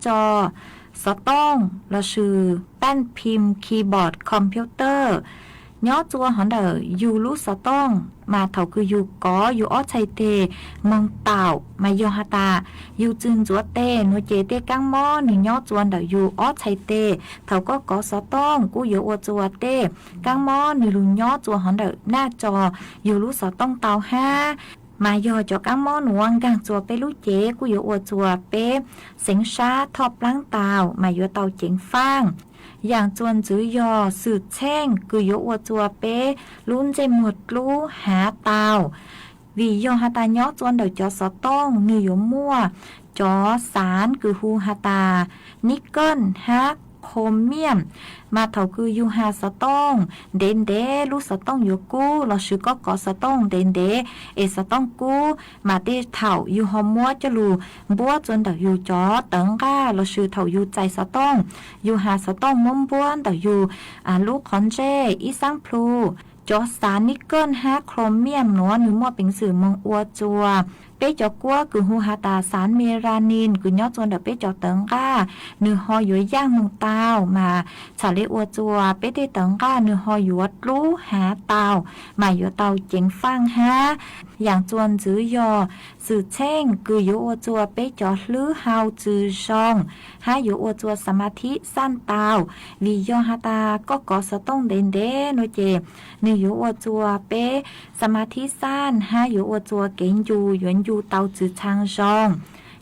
tso xov tooj lossis paj phim keyboard computer nyob txua hov ntawm yus lub xov tooj, mas thaum kws yus kov yus ob txhais tes moog taum mas yog has tas yus txwm ntxuav tes nuav ces tej kaab mob nwg nyob txua ntawm yus ob txhais tes. Thaum koj kov xov tooj kuj yuav ua txua tej kaab mob nwg lug nyob txua hov ntawm naj tso yus lub xov tooj tau hab. Mas yog cov kaab mob nuav nkaag txua peb lub cev kuj yuav ua txua peb xeev sab thoj plaab tau mas yuav tau ceev faaj. Yaam txuas ntxiv yog xwm txheej kws yuav ua txua peb lub ntsej muag dlub haav tau. Vim yog has tas nyob txua ntawm cov xov tooj nwg yuav muaj cov xaav kws hu has tas nib kawj hab chromium. Mas thaum kws yus has xov tooj ntev ntev lub xov tooj yuav kub, lossis koj kov xov tooj ntev ntev es xov tooj kub, mas tej thaum yus ho muab coj lug npuab txua ntawm yus cov tawv nqaj, lossis thaum yus txais xov tooj, yus has xov tooj muab npuab ntawm yus lub qhov ntsej ib xaab plhu. Cov xaav nib kawj hab chromium nuav nwg muaj peev xwm moog ua txua peb cov kuab kws hu has tas xaav melanin kws nyob txua ntawm peb cov tawv nqaj, nwg ho yuav yaaj moog tau mas txham le ua txua peb tej tawv nqaj nwg ho yuav dlub haav tau mas yuav tau ceev faaj hab. Yaam txuas ntxiv yog xwm txheej kws yuav ua txua peb cov hlwb hau txwm zoo hab yuav ua txua xamathib xaaj tau. Vim yog has tas koj kov xov tooj ntev ntev nuav ces nwg yuav ua txua peb xamathib xaaj hab yuav ua txua kev ncu yuav ncu tau txwv txhaa zoo.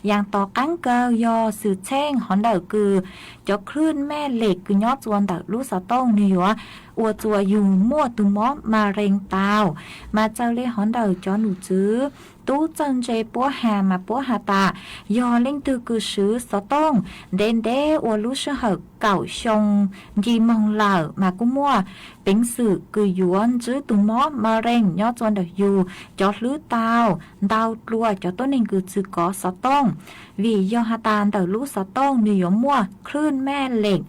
Yaam tom qaab kawg yog xwm txheej hov ntawm kws cov khlwj mej lem kws nyob txua ntawm lub xov tooj nwg yuav ua txua yus muaj tug mob ma rees tau. Mas txawm le hov ntawm cov num txwv tub txawj ntse puab has mas puab has tas yog leej twg kws swv xov tooj ntev ntev ua lub sij hawm kaum xyoo nci moog lawm mas kuj muaj peev xwm kws yuav ntsib tug mob ma rees nyob txua ntawm yus cov hlwb tau ntau dlua cov tuab neeg kws txwm kov xov tooj. Vim yog has tas ntawm lub xov tooj nwg yuav muaj khlwj mej lem,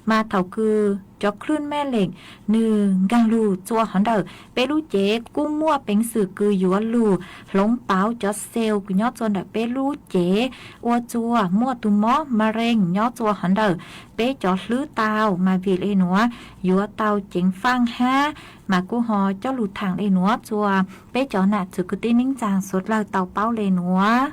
mas thaum kws cov khlwj mej lem nwg nkaag lug txua hov ntawm peb lub cev kuj muaj peev xwm kws yuav lug hloov pauv cov xeev kws nyob txua ntawm peb lub cev ua txua muaj tug mob ma rees nyob txua hov ntawm peb cov hlwb tau. Mas vim le nuav yuav tau ceev faaj hab. Mas kuj ho coj lug thaam le nuav txua peb cov nam txwv kwv tij neej tsaa suav dlawg tau paub le nuav.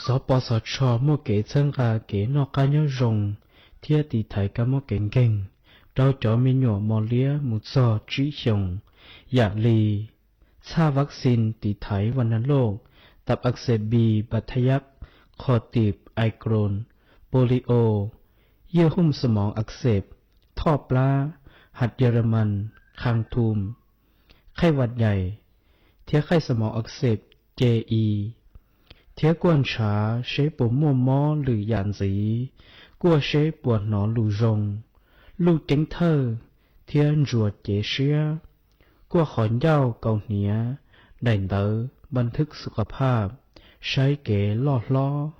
Xov Pov Xov Tsho muaj kev txhawb nqa kev noj qab nyob zoo thiab tiv thaiv kab mob kev nkeeg rau cov me nyuam mos liab mus txog tsib xyoos, yaam li txhaj vaccine tiv thaiv vas nas loj, tab ak xes bi, ba thaj yab, qho tim, ai kroos, polio, yaj hooj xas moov ak xes, thoj plab, has Yas Mas, khas thum, qhaij vas yais, thiab qhaij xas moov ak xes, ce i, thiab kuaj ntshav seb puas muaj mob lwm yam ntxiv, kuaj seb puas hnov lus zoo, luj ceeb thawj, thiab ntsuas cev siab, kuaj qhov ncauj, kaus hniav, daim ntawv npaj thwb xu kha phaj, saib kev loj hlob.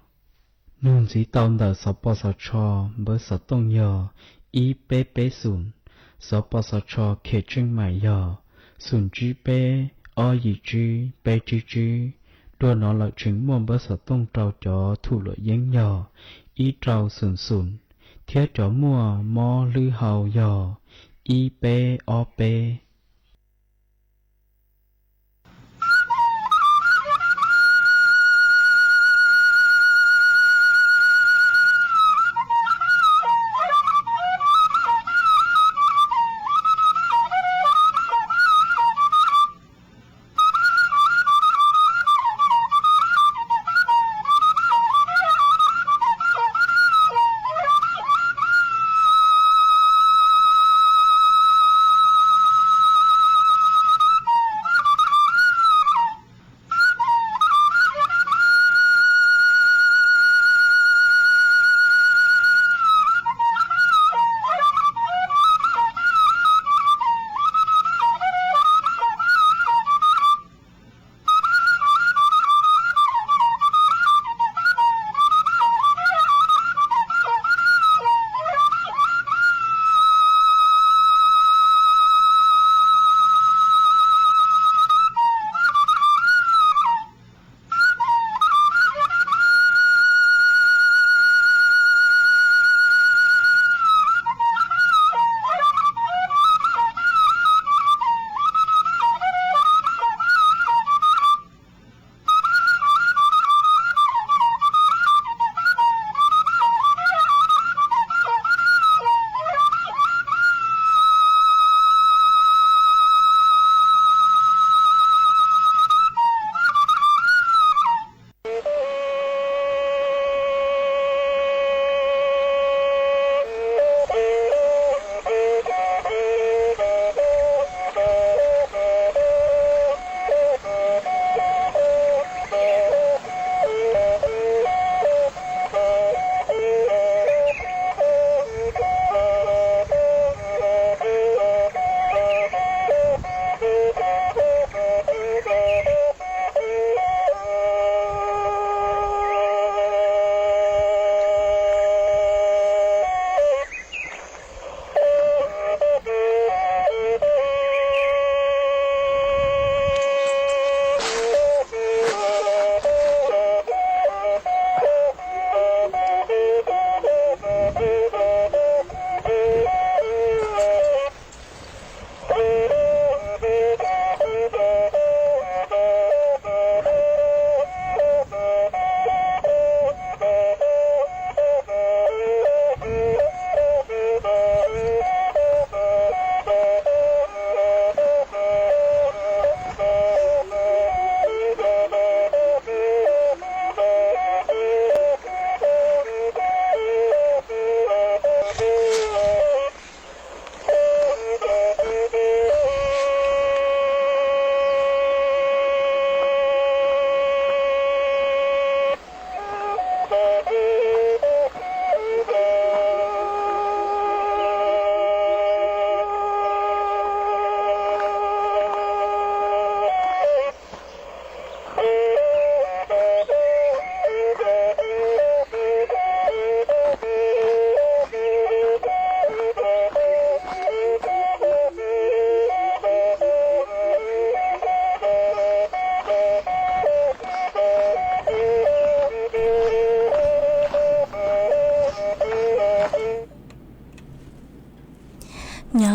Nug ntxiv tau ntawm Xov Pov Xov Tsho, npawb xov tooj yog ib peb peb xoom. Xov Pov Xov Tsho khem tseej maim yog xoom tsib peb, ob yim tsib, peb tsib tsib. Dua no lawm tseem muaj npawb xov tooj rau cov thum luam yeeb yog ib rau xoom xoom, thiab cov muaj mob hlwb hau yog ib peb ob peb.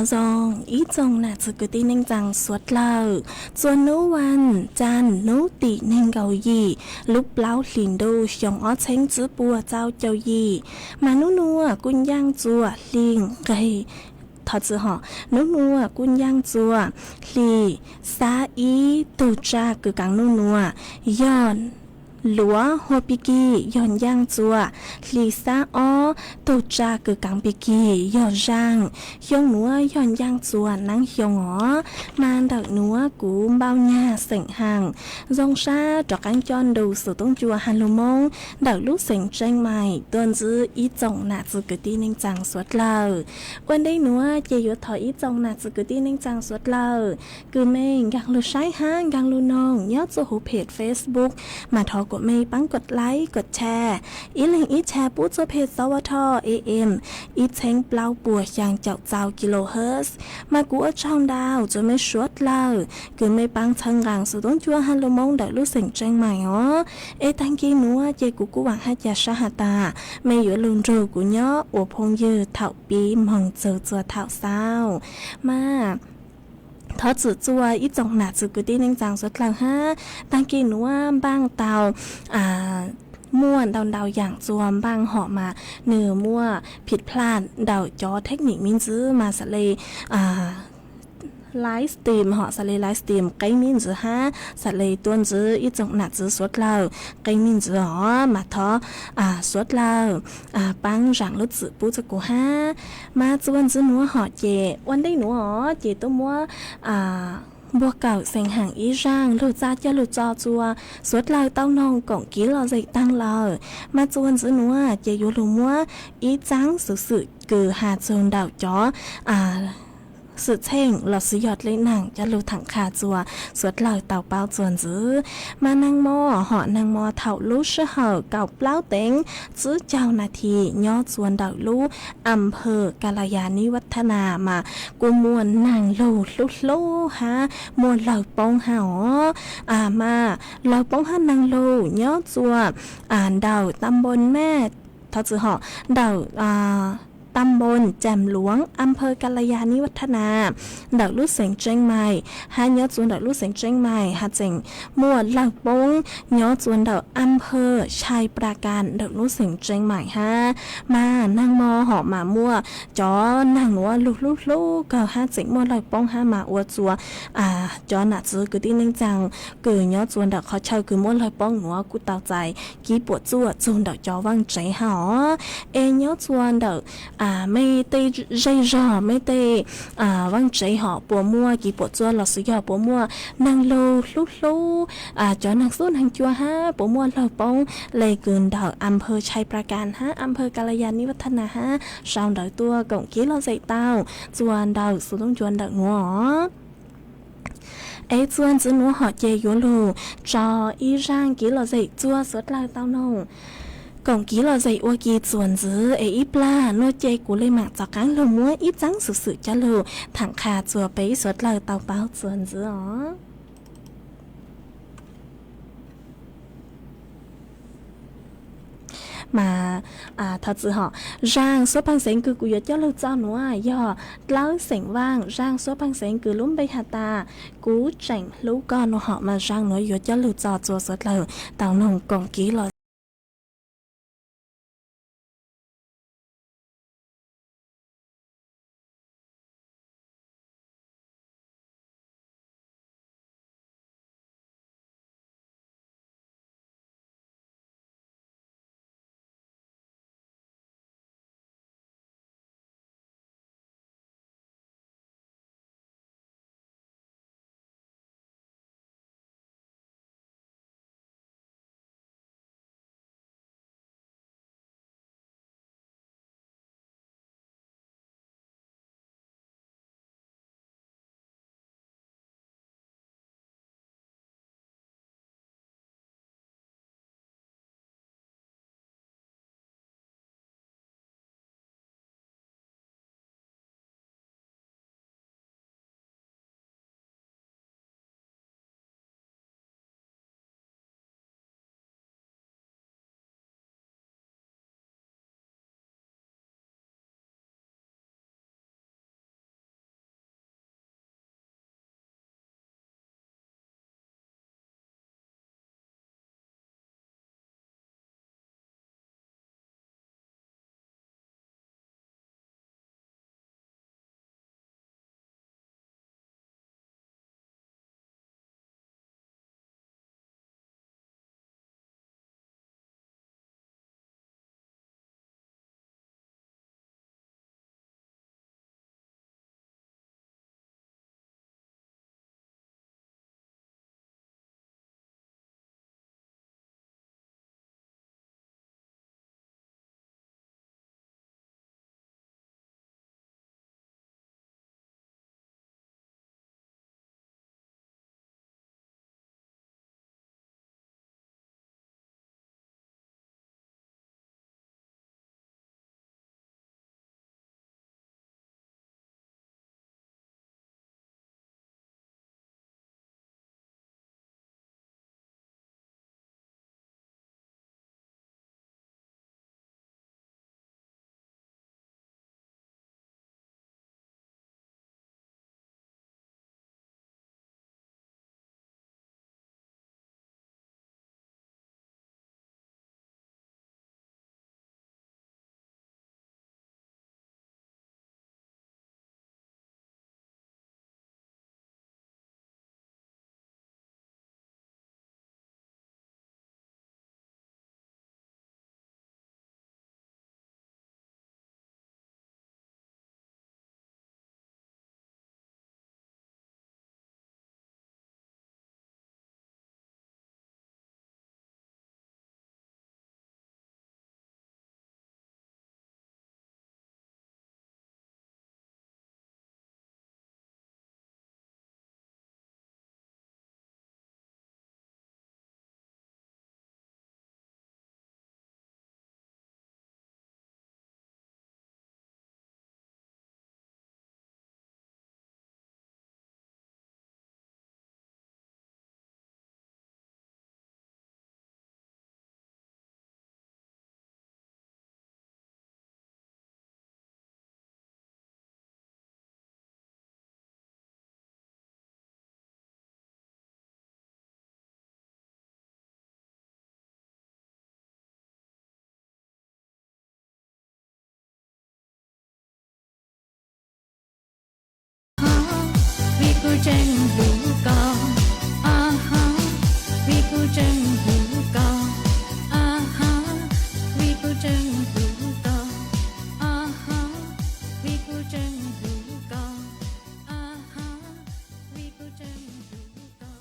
Txoos ib txoos nam txiv kwv tij neej tsaa suav dlawg, txuas nub vas caag nub tim neeg nkaum yim lub plaub hlis ntuj xyoo ob txheeb tsib puas txaus caum yim, mas nub nuav kuj ncaaj txuas hli nqeg, thov txim hov, nub nuav kuj ncaaj txuas hli xab ib tug tsaj kws kaav nub nuav yog luav hua pig kig yog ncaaj txuas hli xab ob tug tsaj kws kaav pig kig yog zaaj. Xyoo nuav yog ncaaj txuas naab xyoo os, mas ntawm nuav kuv npau nyag xeem haas zoo sab rov qaab coj ntu xuv toob cua has lug Moob ntawm lub xeev Tsheej Maim tuaj ntsib ib txoos nam txiv kwv tij neej tsaa suav dlawg. Ua ntej nuav ces yuav thov ib txoos nam txiv kwv tij neej tsaa suav dlawg kws mej nkaag lug saib hab nkaag lug noog nyob txuj huv phem Facebook, mas thov kuas mej paab kov like kov share, ib leeg ib share pub txuj phem xov ua thoj am ib txheeb plaub puas xyaa caum txau kilohertz. Mas kuv ua tsaug ntau txug mej suav dlawg kws mej paab txhawb nqaa xuv toob cua has lug Moob ntawm lub xeev Tsheej Maim os. Es taag kis nuav ces kuv kuj vaam hab ca sab has tas mej yuav lug nrug kuv nyob ua phooj ywg thaum pib moog txug txua thaum xaus. Mas thov txim txug ib txoos nam txiv kwv tij neej tsaa suav dlawg hab, taag kis nuav npaaj tau muaj ntau ntau yaam txuas npaaj hom mas nwg muaj phij plaj ntawm cov thej nim miv ntxiv mas xaav le live stream hom xaav le live stream qeeb miv ntxiv hab xaav le tuaj ntsib ib txoos nam txiv suav dlawg qeeb miv ntxiv os, mas thov suav dlawg paab zaam lub txim pub txug kuv hab. Mas txuas ntxiv nuav hom ces ua ntej nuav os ces tuaj muab npuag kawm xeem haas ib zaaj lug txaj coj lug tso txua suav dlawg tau noog koom kiv lom zem taag lawm. Mas txuas ntxiv nuav ces yuav lug muab ib txaab xuv xwm kws has txug ntawm cov xwm txheej lossis yog dlej naam coj lug thaam qha txua suav dlawg tau paub txuas ntxiv. Mas naag mo hom naag mo thaum lub sij hawm kaum plaub teev tsib caug nas this nyob txua ntawm lub am phawg Kalayanivathana mas kuj muaj naag lug hlub hlub hab muaj lawg poob hab os. Mas lawg poob hab naag lug nyob txua ntawm tam npoo maj, thov txim hom, ntawm tam npoo Caam Luav, am phawg Kalayanivathana ntawm lub xeev Tsheej Maim, hab nyob txua ntawm lub xeev Tsheej Maim hab tseem muaj lawg poob nyob txua ntawm am phawg Chai Prakas ntawm lub xeev Tsheej Maim hab. Mas naag mo hom mas muaj cov naag nuav lug hlub hlub kawg hab tseem muaj lawg poob hab mas ua txua cov nam txiv kwv tij neej tsaa kws nyob txua ntawm qhov chaw kws muaj lawg poob nuav kuj tau txais kiv puam txuaj txug ntawm cov vaaj tsev hab os. Es nyob txua ntawm mej tej zej zog, mej tej vaaj tsev hom puas muaj kiv puam txuaj lossis yog puas muaj naag lug hlub hlub cov naag xub naag cua hab puas muaj lawg poob le kws ntawm am phawg Chai Prakas hab am phawg Kalayanivathana hab sau ntawv tuaj koom kiv lom zem tau txua ntawm xuv toob cua ntawm nuav os. Es txua ntxiv nuav hom ces yuav lug tso ib zaaj kiv lom zem txua suav dlawg tau noog koom kiv lom zem ua ke txuas ntxiv. Es ib plag nuav ces kuv le maam rov qaab lug muab ib txaab xuv xwm coj lug thaam qha txua peb suav dlawg tau paub txuas ntxiv os. Mas thov txim hom, zaaj suav paag xeev kws kuv yuav coj lug txo nuav yog dlawb xeem vaaj. Zaaj suav paag xeev kws lub npe has tas Kuv Tseem Hlub Koj nuav hom mas zaaj nuav yuav coj lug txo txua suav dlawg tau noog koom kiv lom Tseem hlub koj, a ha, vim kuv tseem hlub koj, a ha, vim kuv tseem hlub koj, a ha, vim kuv tseem hlub koj, a ha, vim kuv tseem hlub koj.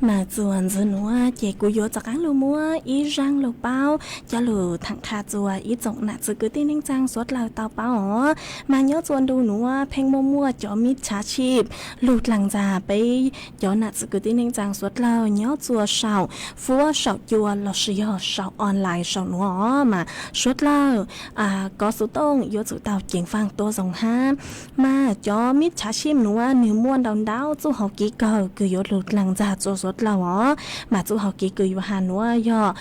Mas txuas ntxiv nuav ces kuv yuav rov qaab lug muab ib zaaj lug paub coj lug thaam qha txuas ib tsoom nam txiv kwv tij neej tsaa suav dlawg tau paub os. Mas nyob txuas ntu nuav pheej muaj muaj cov mib txhav sib lug dlaag ntxag peb cov nam txiv kwv tij neej tsaa suav dlawg nyob txuas saum fuab saum cua lossis yog saum online saum nuav os. Mas suav dlawg kov xuv tooj yuav tsum tau ceev faaj tuab zoo hab. Mas cov mib txhav sib nuav nwg muaj ntau ntau txuj hauv kev kawg kws yuav lug dlaag ntxag txuas suav dlawg os. Mas txuj hauv kev kws yuav has nuav yog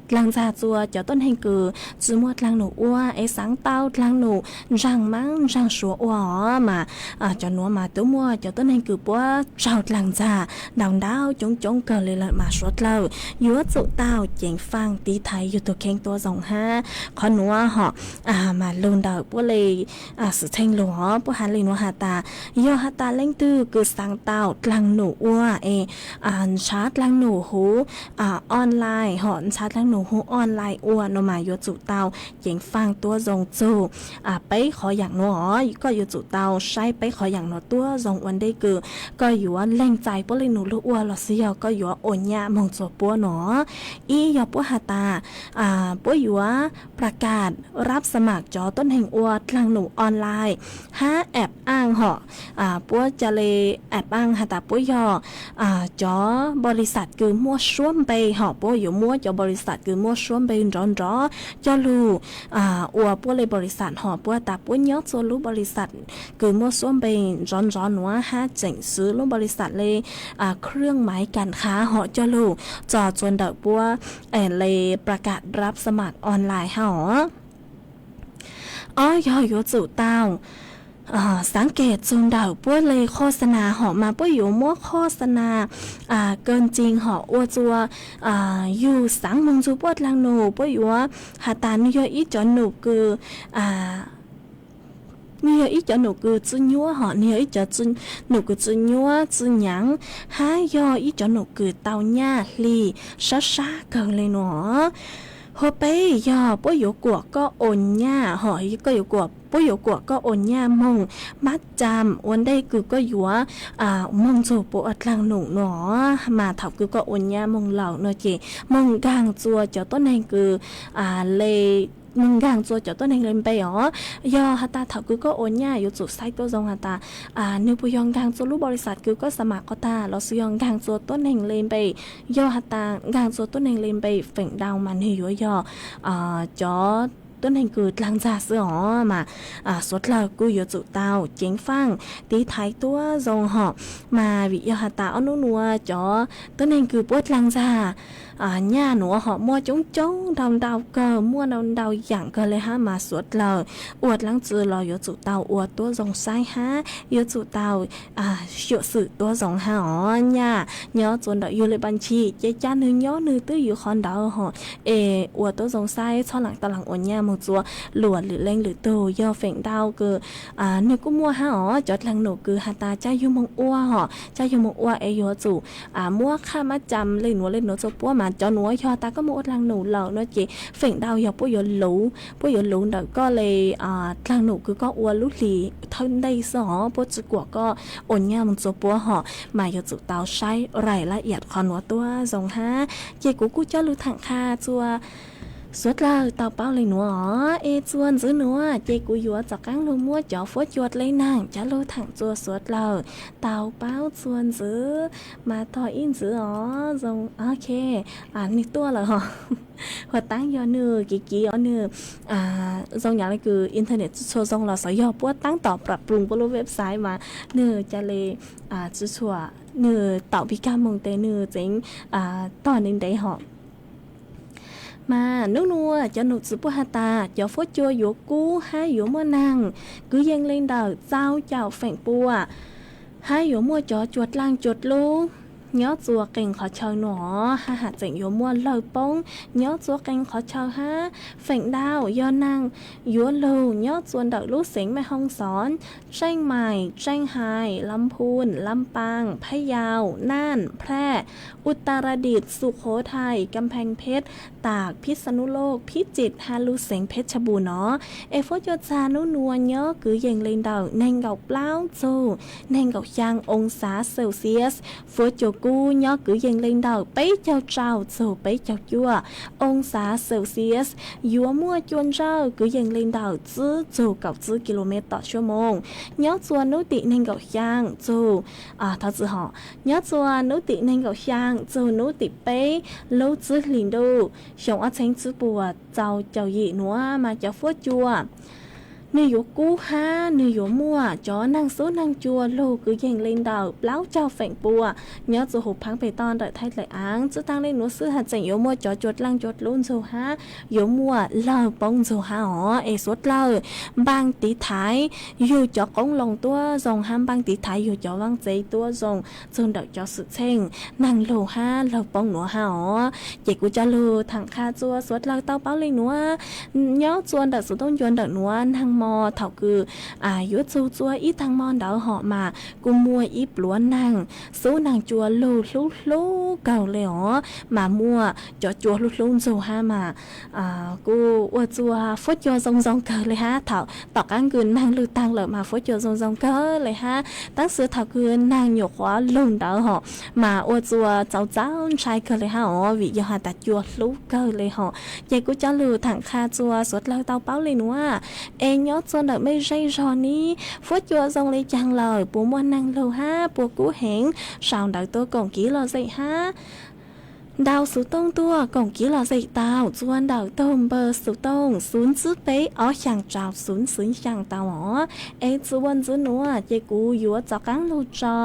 dlaag ntxag txuas cov tuab neeg kws tsi muaj dlaag num ua es xaav tau dlaag num ntsaag maab ntsaag suav ua os. Mas cov nuav mas tub muaj cov tuab neeg kws puab tsaug dlaag ntxag ntau ntau coob coob kawg le lawm mas suav dlawg yuav tsum tau ceev faaj tiv thaiv yug tug kheej tuab zoo hab. Qhov nuav hom mas lug ntawm puab le xwm txheej lug os puab has le nuav has tas yog has tas leej twg kws xaav tau dlaag num ua es ntshav dlaag num huv online hom ntshav dlaag num huv online ua no mas yuav tsum tau ceev faaj tuab zoo txug peb qhov yaam nuav os. Koj yuav tsum tau saib peb qhov yaam nuav tuab zoo ua ntej kws koj yuav leeg txais puab le num lug ua lossis yog koj yuav ua nyaj moog txug puab no. Ib yog puab has tas puab yuav pla kas rab xa mas cov tuab neeg ua dlaag num online hab app aaj hom puab ca le app aaj has tas puab yog cov npaus lis xas kws muaj suab npe hom puab yuav muab cov npaus lis xas kws muaj suab npe nrov nrov coj lug ua puab le npaus lis xas hom puab has tas puab nyob txug lub npaus lis xas kws muaj suab npe nrov nrov nuav hab tseem xwv lub npaus lis xas le khwj maiv kas qhav hom coj lug txog txuas ntawm puab le pla kas rab xa mas online hab os. Ob yog yuav tsum tau xaav keg txug ntawm puab le khos xa nas hom mas puab yuav muab khos xa nas kaw ntseeg hom ua txuas yug xaav moog txug puab dlaag num puab yuav has tas nwg yog ib cov num kws nwg yog ib cov num kws tsi nyuab hom nwg yog ib cov num kws tsi nyuab tsi nyaav hab yog ib cov num kws tau nyaj hli sab sab kawg le nuav. Hov peb yog puab yuav kuam koj ua nyaj hom puab yuav kuam koj ua nyaj moog mab cam ua ntej kws koj yuav moog txug puab dlaag num nuav. Mas thaum kws koj ua nyaj moog lawm no ces moog nkaag txuas cov tuab neeg kws le moog nkaag txuas cov tuab neeg le npe os. Yog has tas thaum kws koj ua nyaj yuav tsum saib tuab zoo has tas nwg puas yog nkaag txuas lub npaus lis xas kws koj xa mas qhov tag lossis yog nkaag txuas tuab neeg le npe. Yog has tas nkaag txuas tuab neeg le npe feem ntau mas nwg yuav yog cov tuab neeg kws dlaag ntxag xwb os. Mas suav dlawg kuj yuav tsum tau ceev faaj tiv thaiv tuab zoo hom. Mas vim yog has tas ob nub nuav cov tuab neeg kws puab dlaag ntxag nyaj nuav hom muaj coob coob ntau ntau kawg muaj ntau ntau yaam kawg le hab mas suav dlawg ua dlaab tsi los yuav tsum tau ua tuab zoo saib hab yuav tsum tau xyuam xim tuab zoo hab os. Nyaj nyob txuas ntawm yug le pas ntshis ces ca nwg nyob nwg twb yug qhov ntawd hom es ua tuab zoo saib txhob laam tau laam ua nyaj moog txuas luam lwm leej lwm tug. Yog feem ntau kws nwg kuj muaj hab os cov dlaag num kws has tas ca yug moog ua hom ca yug moog ua es yuav tsum muab qhaj mab cam le nuav le nuav txuas puab mas cov nuav yog tas koj moog ua dlaag num lawm no ces feem ntau yog puab yuav luv puab yuav luv ntawm koj le dlaag num kws koj ua lub hlis thawj ntej xwb os puab tsi kuam koj ua nyaj moog txuas puab hom. Mas yuav tsum tau saib raim lab iam qhov nuav tuab zoo hab. Ces kuv kuj coj lug thaam qha txuas Suav dlawg tau paub li nuav os, es txuas ntxiv nuav ces kuv yuav rov qaab lug muab cov fuab cua dleb naag coj lug thaam txug suav dlawg tau paub txuas ntxiv. Mas tog ib ntxiv os, zoo, ok, nwg tuaj lawm hos. Huv taab yog nwg kiv kiv os, nwg zoo nyav le kws internet tsi tshua zoo los xyov yog puab taab tom pram ploos puab lub website mas nwg ca le tsi tshua, nwg tom pig kag moog tes nwg tseev tog ntev ntev hos. Mas nub nuav cov num txwv puab has tas cov fuab cua yuav kub hab yuav muaj naag kwv yees le ntawm rau caum feem pua, hab yuav muaj cov cua dlaaj cua dlub nyob txua qee qhov chaw nuav hab has tseem yuav muaj lawg poob nyob txua qee qhov chaw hab feem ntau yog naag yuav lug nyob txua ntawm lub xeev Mej Hoob Xoob, Tseej Maim, Tseej Hais, Lam Phun, Lam Paas, Phab Yaus, Naaj, Phraaj, Utaradis, Sukhothai, Kam Pheej Pheb, Taak, Phib Xa Nub Loj, Phib Cim hab lub xeev Pheb Tshaj Npum no. Es fuab cua txag nub nuav nyob kwv yees le ntawm neeg nkaum plaub txug neeg nkaum xyaa oo xav Celsius. Fuab cua kub nyob kwv yees le ntawm peb caug rau txug peb caug cuaj oo xav Celsius. Yuav muaj cua ntsawj kwv yees le ntawm tsib txug kaum tsib kis lus mev tom suab moos. Nyob txua nub tim neeg nkaum xyaa txug, thov txwv hos, nyob txua nub tim neeg nkaum xyaa txug nub tim peb lub tsib hlis ntuj xyoo ob txheeb tsib puas rau caum yim nuav mas cov fuab cua nwg yuav kub hab nwg yuav muaj cov naag xub naag cua lug kwv yees le ntawm plaub caug feem pua nyob txua huv phaab peg toj ntawm thaib dlaim aav. Tsi taag le nuav xwb has tseem yuav muaj cov cua dlaaj cua dlub ntxug hab yuav muaj lawg poob ntxug hab os. Es suav dlawg npaaj tiv thaiv yug cov qoob loo tuab zoo hab npaaj tiv thaiv yug cov vaaj tsev tuab zoo txug ntawm cov xwm txheej naag lug hab lawg poob nuav hab os. Ces kuv coj lug thaam qha txua suav dlawg tau paub le nuav, nyob txua ntawm xuv tooj ncua ntawm nuav naag mo thaum kws yuav txug txua ib taag mo ntawd hom mas kuj muaj ib pluav naag xub naag cua lug hlub hlub kawg le os, mas muaj cov cua hlub hlub ntxug hab mas kuj ua txua fuab cua zoo zoo kawg le hab. Thaum tom qaab kws naag lug taag lawm mas fuab cua zoo zoo kawg le hab, tab sis thaum kws naag nyuam qhuav lug ntawd hom mas ua txua txaus txaus ntshai kawg le hab os, vim yog has tas cua hlub kawg le hom. Ces kuv coj lug thaam qha txua suav dlawg tau paub le nuav, es nyob txua ntawm mej zej zog nib fuab cua zoo le caag lawm, puas muaj naag lug hab puas kub heev, sau ntawv tuab koom kiv lom zem hab ntaus xuv tooj tuaj koom kiv lom zem tau txua ntawm tug npawb xuv tooj xuv tsib peb ob xyaa rau xuv xuv xyaa tau os. Es txuas ntxiv nuav ces kuv yuav rov qaab lug tso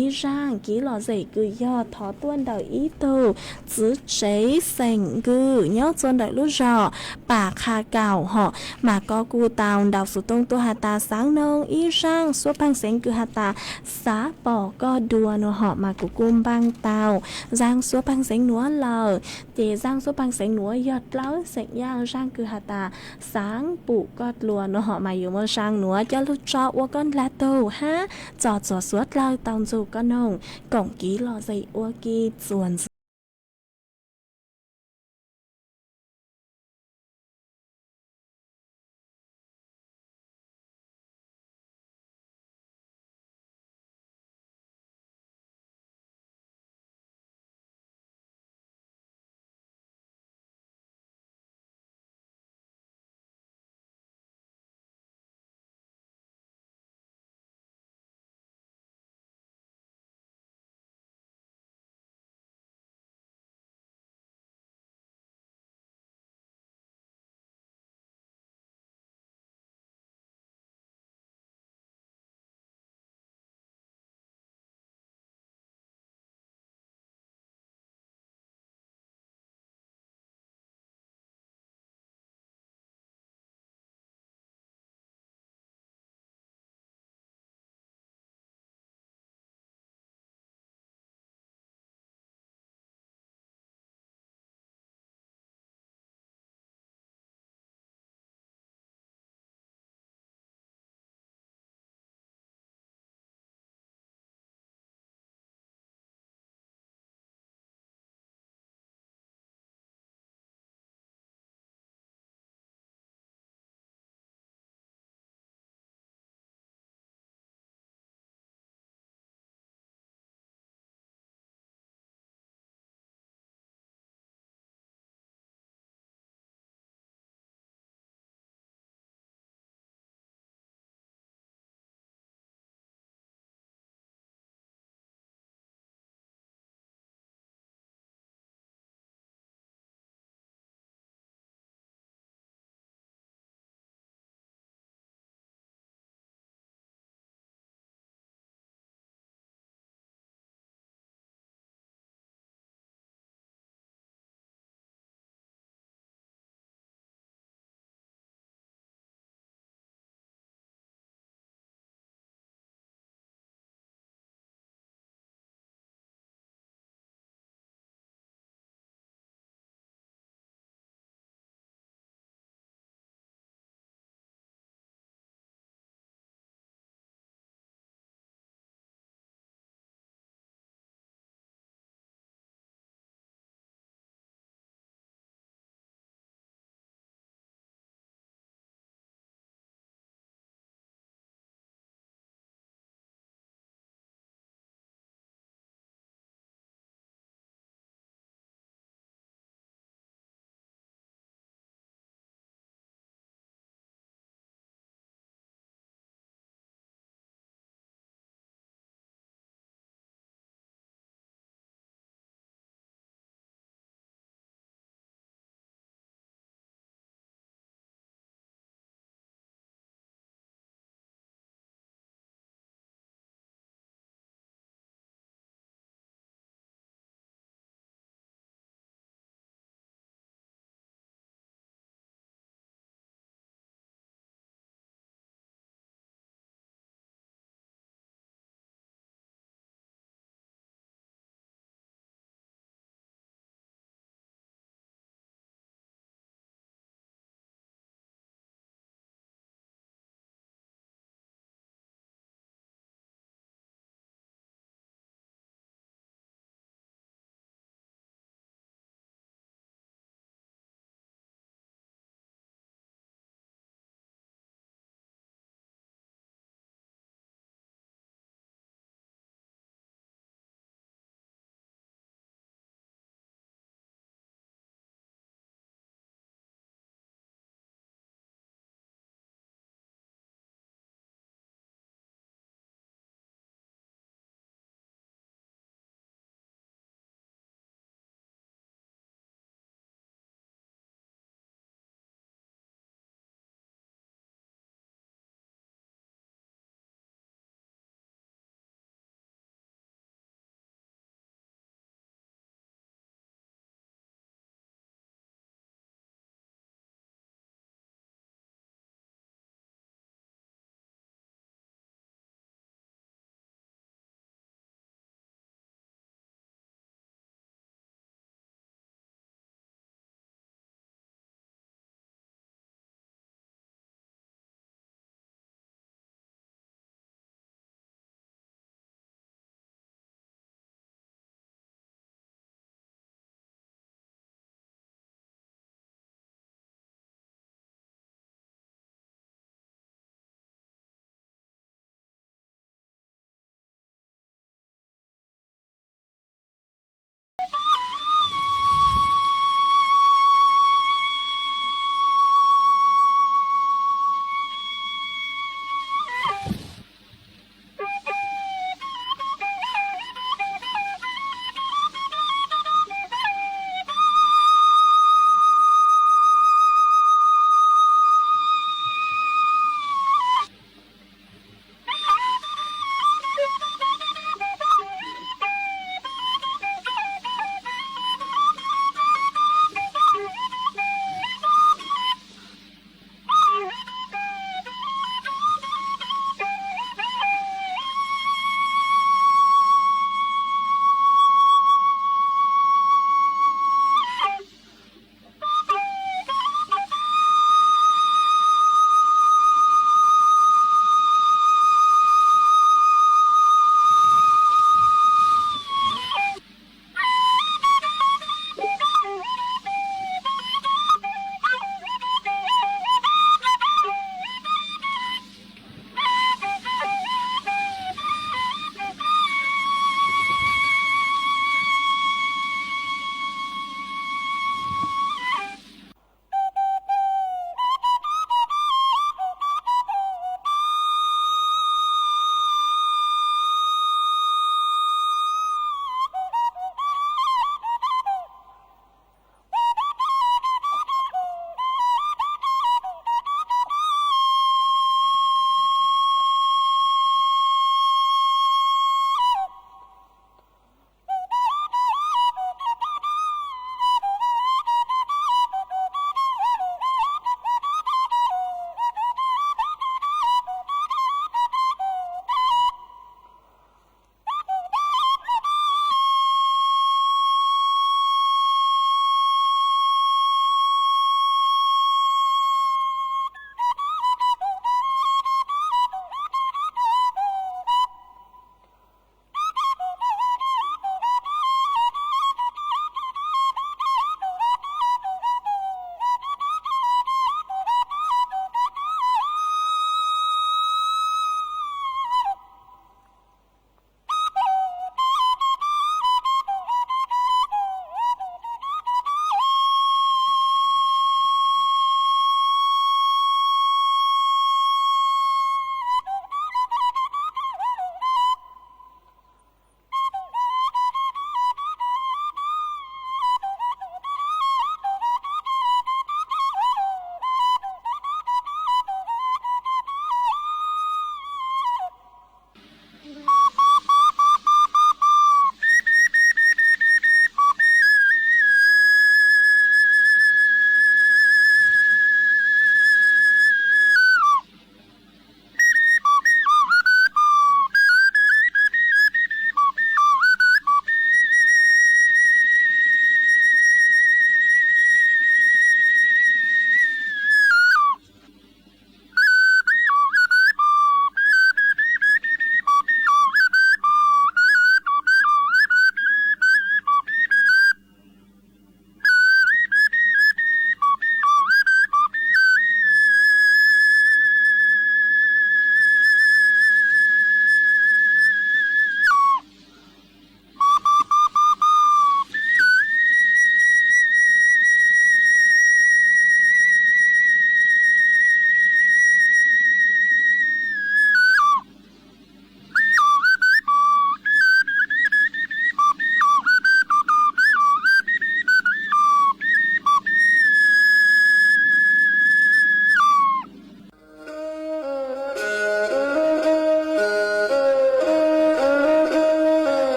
ib zaaj kiv lom zem kws yog thov tuaj ntawm ib tug txiv tsev xeem Nkws nyob txua ntawm lub zog Pam Qha Kaum hom, mas koj kuj tau ntaus xuv tooj tuaj has tas xaav noog ib zaaj suab pheej xeev kws has tas xav pom koj dua no hom, mas kuv kuj npaaj tau zaaj suab pheej xeev nuav lawm. Ces zaaj suab pheej xeev nuav yog dlawb xeem Yaaj, zaaj kws has tas xaav pum koj dlua no hom mas yuav muaj zaaj nuav coj lug tso ua koj ndlag tug hab tso txuas suav dlawg tau ntxug koj noog koom kiv lom zem ua ke txuas ntxiv.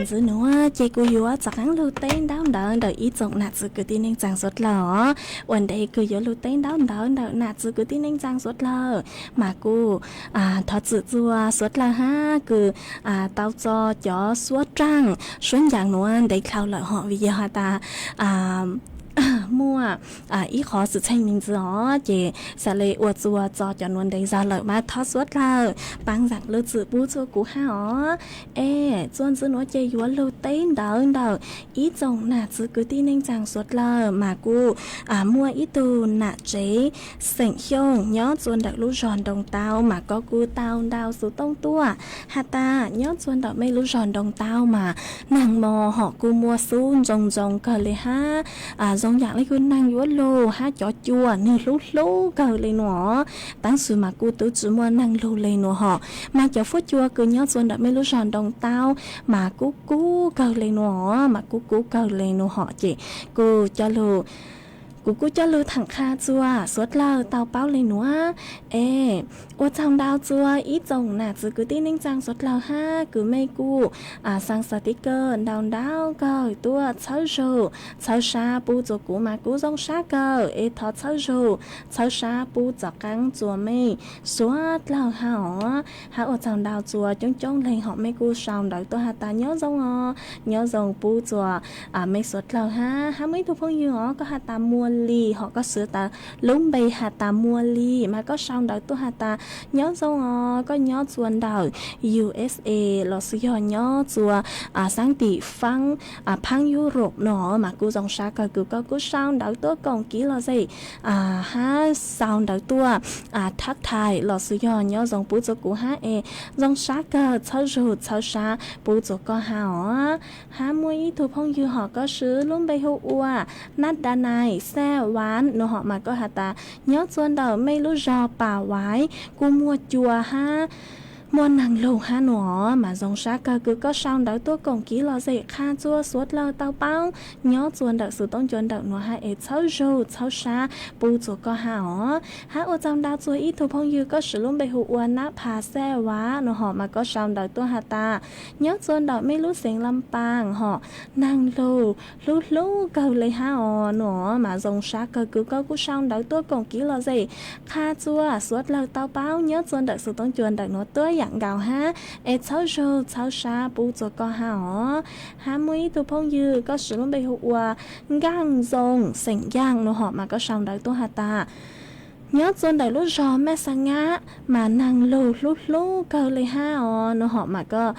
Txwv nuav ces kuv yuav rov qaab lug teb ntaub ntawv ntawm ib tsoom nam txwv kwv tij neej tsaa suav dlawg os. Ua ntej kws yuav lug teb ntaub ntawv ntawm nam txwv kwv tij neej tsaa suav dlawg, mas kuj thov txim txug suav dlawg hab kws tau tso cov suab raaj suab ncaam nuav ntev dlhau lawm hov, vim yog has tas muaj ib qhov xwm txheej me ntsis os, ces xaav le ua txuas tso cov nuav ntev zog lawm mas thov suav dlawg paab zaam lub txim pub txug kuv hab os. Es txuas ntxiv nuav ces yuav lug teb ntawv ntawm ib tsoom nam txwv kwv tij neej tsaa suav dlawg, mas kuj muaj ib tug nam tsev xeem Xyooj nyob txuas ntawm lub zog Ntoo Tau, mas koj kuj tau ntau xuv tooj tuaj has tas nyob txuas ntawm mej lub zog Ntoo Tau mas naag mos hom kuj muaj xub ntsoog ntsoog kawg le hab zoo yaam le kws naag yuav lug hab cov cua nwg hlub hlub kawg le nuav. Taab sis mas kuj tub tsi muaj naag lug le nuav hom, mas cov fuab cua kws nyob txuas ntawm mej lub zog Ntoo Tau mas kub kub kawg le nuav, mas kub kub kawg le nuav hom ces kuj coj lug kuv kuj coj lug thaam qha txuas suav dlawg tau paub le nuav. Es ua tsaug ntau txuas ib tsoom nam txwv kwv tij neej tsaa suav dlawg hab kws mej kuj xaa xas tiv kawg ntau ntau kawg tuaj txhawb zug txhawb sab pub txuas kuv mas kuj zoo sab kawg. Es thov txhawb zug txhawb sab pub txuas qaab txuas mej suav dlawg hab os. Hab ua tsaug ntau txuas coob coob leeg hom mej kuj sau ntawv tuaj has tas nyob zoo os, nyob zoo pub txuas mej suav dlawg hab. Hab muaj ib tug phooj ywg os koj has tas Muas Lis hom koj siv tas lub npe has tas Muas Lis mas koj sau ntawv tuaj has tas nyob zoo os, koj nyob txuas ntawm U S A los xwb yog nyob txuas xaab tim faab phaab Europe no mas kuj zoo sab kawg kws koj kuj sau ntawv tuaj koom kiv los xwm hab sau ntawv tuaj thab thais los xwb yog nyob zoo pub txuas kuv hab es zoo sab kawg txhawb zug txhawb sab pub txuas koj hab os. Hab muaj ib tug phooj ywg hom koj siv lub npe hu ua Nab Da Nais Xaj Vav no hom mas koj has tas nyob txuas ntawm mej lub zog Pam Vaiv kuj muaj cua hab muaj naag lug hab no mas zoo sab kawg kws koj sau ntawv tuaj koom kiv los xwm qha txuas suav dlawg tau paub nyob txuas ntawm xuv tooj cua ntawm nuav hab es txhawb zug txhawb sab pub txuas koj hab os. Hab ua tsaug ntau txuas ib tug phooj ywg koj siv lub npe hu ua Nab Pha Xaj Vav no hom mas koj sau ntawv tuaj has tas nyob txuas ntawm mej lub xeev Lam Paas hom naag lug hlub hlub kawg le hab os no mas zoo sab kawg kws koj kuj sau ntawv tuaj koom kiv los xwm qha txuas suav dlawg tau paub nyob txuas ntawm xuv tooj cua ntawm nuav tuab yaam nkaus hab es txhawb zug txhawb sab pub txuas koj hab os. Hab muaj ib tug phooj ywg koj siv lub npe hu ua Nkaaj Zoo xeem Yaaj no hom mas koj sau ntawv tuaj has tas nyob txuas ntawm lub zog Maj Xa Ngab mas naag lug hlub hlub kawg le hab os no hom mas koj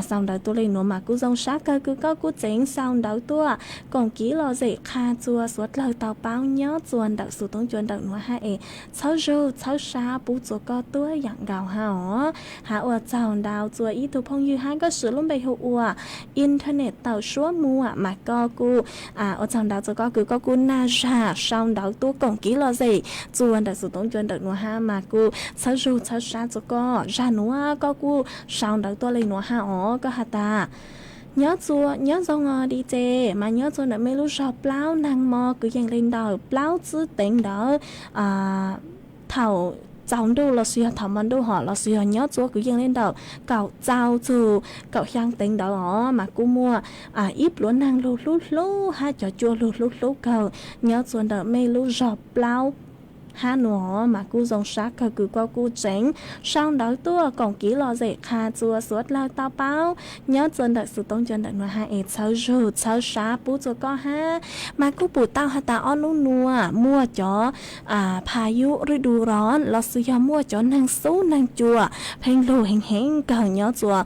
sau ntawv tuaj le nuav mas kuj zoo sab kawg kws koj kuj tseev sau ntawv tuaj koom kiv los xwm qha txuas suav dlawg tau paub nyob txuas ntawm xuv tooj cua ntawm nuav hab es txhawb zug txhawb sab pub txuas koj tuab yaam nkaus hab os. Hab ua tsaug ntau txuas ib tug phooj ywg hab koj siv lub npe hu ua Internet tawm suab muam mas koj kuj ua tsaug ntau txuas koj kws koj kuj naj zag sau ntawv tuaj koom kiv los xwm txuas ntawm xuv tooj cua ntawm nuav hab mas kuj txhawb zug txhawb sab txuas koj. Zag nuav koj kuj sau ntawv tuaj le nuav hab os koj has tas nyob txuas nyob zoo os di tse mas nyob txuas ntawm mej lub zog plaub naag mo kwv yees le ntawm plaub txwb teev ntawd thaum tsaus ntuj los sis yog thaum hmo ntuj hom los sis yog nyob txuas kwv yees le ntawm kaum tsaus txug kaum xyaa teev ntawd os mas kuj muaj ib pluav naag lug hlub hlub hab cov cua lug hlub hlub kawg nyob txuas ntawm mej lub zog plaub hab nuav mas kuj zoo sab kawg kws koj kuj tseev sau ntawv tuaj koom kiv los xwm qha txuas suav dlawg tau paub nyob txuas ntawm xuv tooj cua ntawm nuav hab es txhawb zug txhawb sab pub txuas koj hab. Mas kuj pum tau has tas ob nub nuav muaj cov pha yub rwb du ro los sis yog muaj cov naag xub naag cua pheej lug heev heev kawg nyob txuas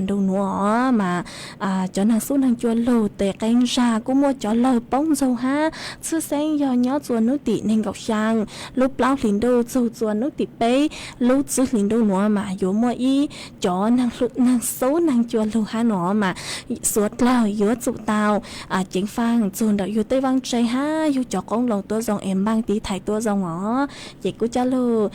ntu nuav os mas cov naag xub naag cua lug tes qee zag kuj muaj cov lawg poob ntxoog hab txhwj xeeb yog nyob txuas nub tim neeg nkaum xyaa lub plaub hlis ntuj txug txuas nub tim peb lub tsib hlis ntuj nuav mas yuav muaj ib cov naag xub naag cua lug hab nuav mas suav dlawg yuav tsum tau ceev faaj txug ntawm yug tej vaaj tse hab yug cov qoob loo tuab zoo es npaaj tiv thaiv tuab zoo os. Ces kuj coj lug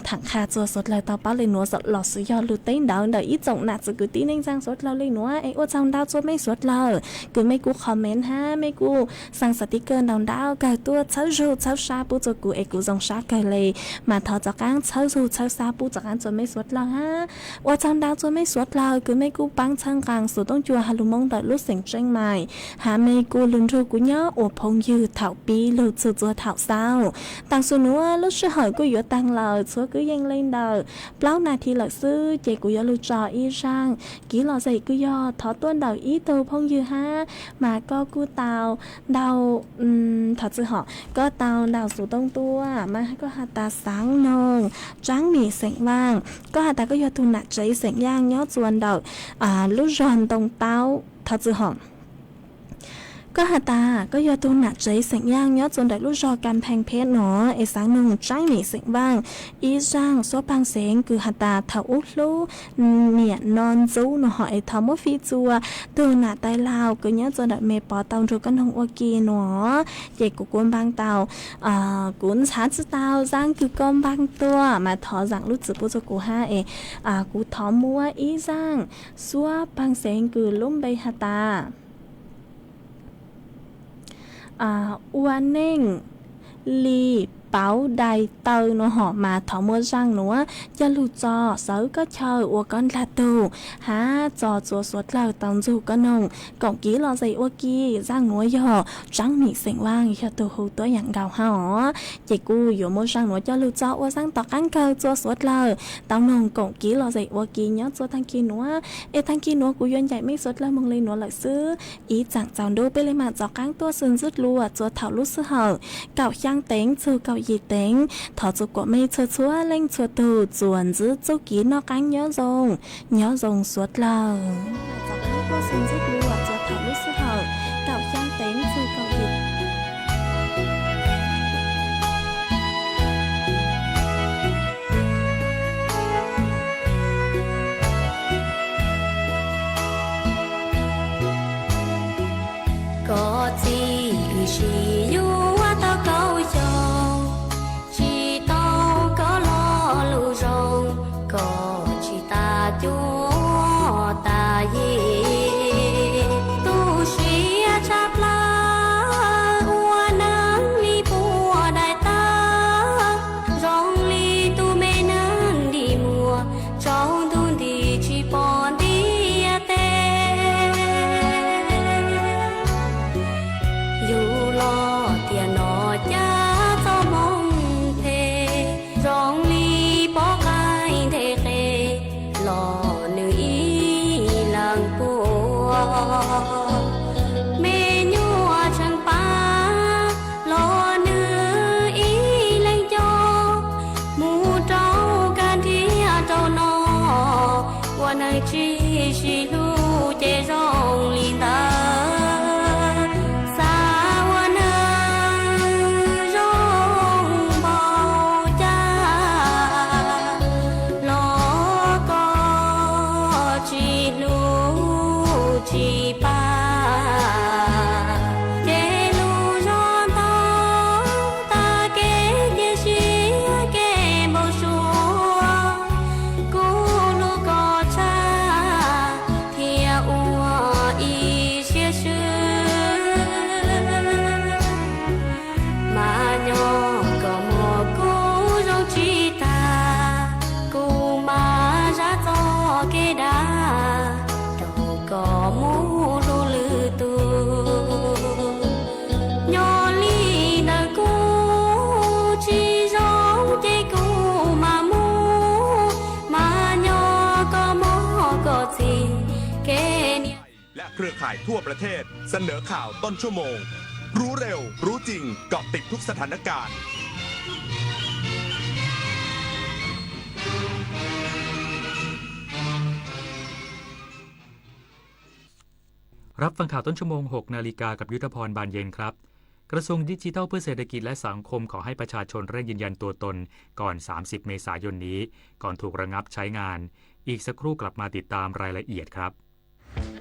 thaam qha txuas suav dlawg tau paub le nuav los sis yog lug teb ntawv ntawm ib tsoom nam txwv kwv tij neej tsaa suav dlawg le nuav es ua tsaug ntau txuas mej suav dlawg kws mej kuj comment hab mej kuj xaa xas tiv kawg ntau ntau kawg tuaj txhawb zug txhawb sab pub txuas kuv es kuv zoo sab kawg li, mas thov rov qaab txhawb zug txhawb xab pub rov qaab rua mej suav dlawg hab. Ua tsaug ntau rua mej suav dlawg kws mej kuj paab txhawb nqaa xuv tooj cua has lug Moob ntawm lub xeem Tseej Maim, hab mej kuj lug nrug kuv nyob ua phooj ywg thaum pib lug txug rua thaum xaus. Taam sim nuav lub sij hawm kuj yuav taag lawm, txhua kwv yees le ntawm plaub nas this lawm xwb, ces kuv yuav lug tso ib zaaj kev lom zem kws yog thov tuaj ntawm ib tug phooj ywg hab, mas koj kuj tau ntau, thov txwm hom, koj tau ntau xuv tooj tuaj, mas koj has tas Xaav Noog, Tsaab Mim xeem Vaaj, koj has tas koj yog tug nam tsev xeem Yaaj nyob rua ntawm lub zog Ntoo Taub, thov txwm hom, koj has tas koj yog tug nam tsev xeem Yaaj nyob rua ntawm lub zog Kam Pheej Pheb no, es Xaav Noog, Tsaab Mim xeem Vaaj, ib zaaj suab paag xeev kws has tas thaum ub hlub niam no ntxub no hom, es thov muab fij rua tug nam tais laug kws nyob rua ntawm Me Pov tau nrug koj noog ua ke no. Ces kuv kuj npaaj tau, kuv ntxhaav tsi tau zaaj kws koj npaaj tuaj, mas thov zaam lub txim pub rua kuv hab es kuv thov muab ib zaaj suab paag xeev kws lub npe has tas ua neej li pauv dai taw no hom, mas thov muab zaaj nuav coj lug tso sawv koj chaw ua koj dlaag tug, hab tso rua suav dlawg tau nrug koj noog koom kev lom zem ua ke. Zaaj nuav yog Tsaab Mim xeem Vaaj yog tug hu tuab yaam nkaus hab os. Ces kuj yuav muab zaaj nuav coj lug tso ua zaaj tom qaab kawg rua suav dlawg tau noog koom kev lom zem ua ke nyob rua taag kis nuav. Es taag kis nuav kuv yuav ncaim mej suav dlawg moog le nuav lawm xwb. Ib tsaam tsaus ntuj peb le maam rov qaab tuaj xwm ntxwb dlua rua thaum lub sij hawm kaum xyaa teev txug kaum yim teev. Thov rua kuas mej txhua txhua leej txhua tug txuas ntxwb txuj kev noj qaab nyob zoo, nyob zoo suav dlawg. Rov qaab tuaj xwm ntxwb dlua rua thaum lub sij hawm kaum xyaa teev txug kaum yim Koj txiv wb sib yuav tau kaum xyoo, tsis tau koj lo lus zoo, koj tsis tas cuab tas yig. Tu siab tshaj plawg ua neeg li puag daim tawv, zoo li tus me neeg ntim muag, tsaus ntuj nti tsis pom ntiaj teb. Yug los tiam no cas txoj hmoo phem, zoo li pov qaib nthe qe los nws ib leeg puag. Me nyuam tseem pab los nws ib leeg coj, mus rau kag nrhiav rau no, ua neeg tsis sib hlub ces zoo li ntawd. Xav ua neeg zoo npaum cas los koj tsis hlub tsis pab, ces lub zog ntau tag kev cia siab kev npau suav, kuv hlub koj tshaj thiab ua ib siab swb. Mas nyob koj muaj kuv zoo tsis tag, kuv mas zam txoj kev dag rau koj mus hlub lwm tus. Nyob li ntawm kuv tsis zoo ces kuv mam mus, mas nyob koj muaj koj txiv kev niam. และเครือข่ายทั่วประเทศ เสนอข่าวต้นชั่วโมง รู้เร็ว รู้จริง เกาะติดทุกสถานการณ์ รับฟังข่าวต้นชั่วโมง หกนาฬิกา กับยุทธพร บานเย็นครับ กระทรวงดิจิทัลเพื่อเศรษฐกิจและสังคมขอให้ประชาชนเร่งยืนยันตัวตนก่อน สามสิบ เมษายนนี้ ก่อนถูกระงับใช้งาน อีกสักครู่กลับมาติดตามรายละเอียดครับ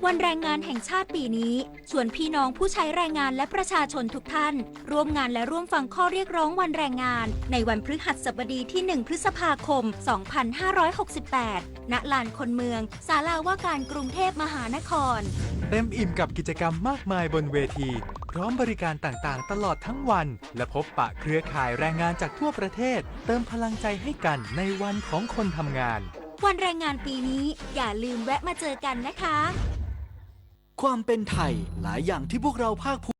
วันแรงงานแห่งชาติปีนี้ ชวนพี่น้องผู้ใช้แรงงานและประชาชนทุกท่าน ร่วมงานและร่วมฟังข้อเรียกร้องวันแรงงาน ในวันพฤหัสบดีที่ หนึ่ง พฤษภาคม สองพันห้าร้อยหกสิบแปด ณ ลานคนเมือง ศาลาว่าการกรุงเทพมหานคร เต็มอิ่มกับกิจกรรมมากมายบนเวที พร้อมบริการต่างๆ ตลอดทั้งวัน และพบปะเครือข่ายแรงงานจากทั่วประเทศ เติมพลังใจให้กันในวันของคนทำงาน วันแรงงานปีนี้ อย่าลืมแวะมาเจอกันนะคะ ความเป็นไทยหลายอย่างที่พวกเราภาคภูมิ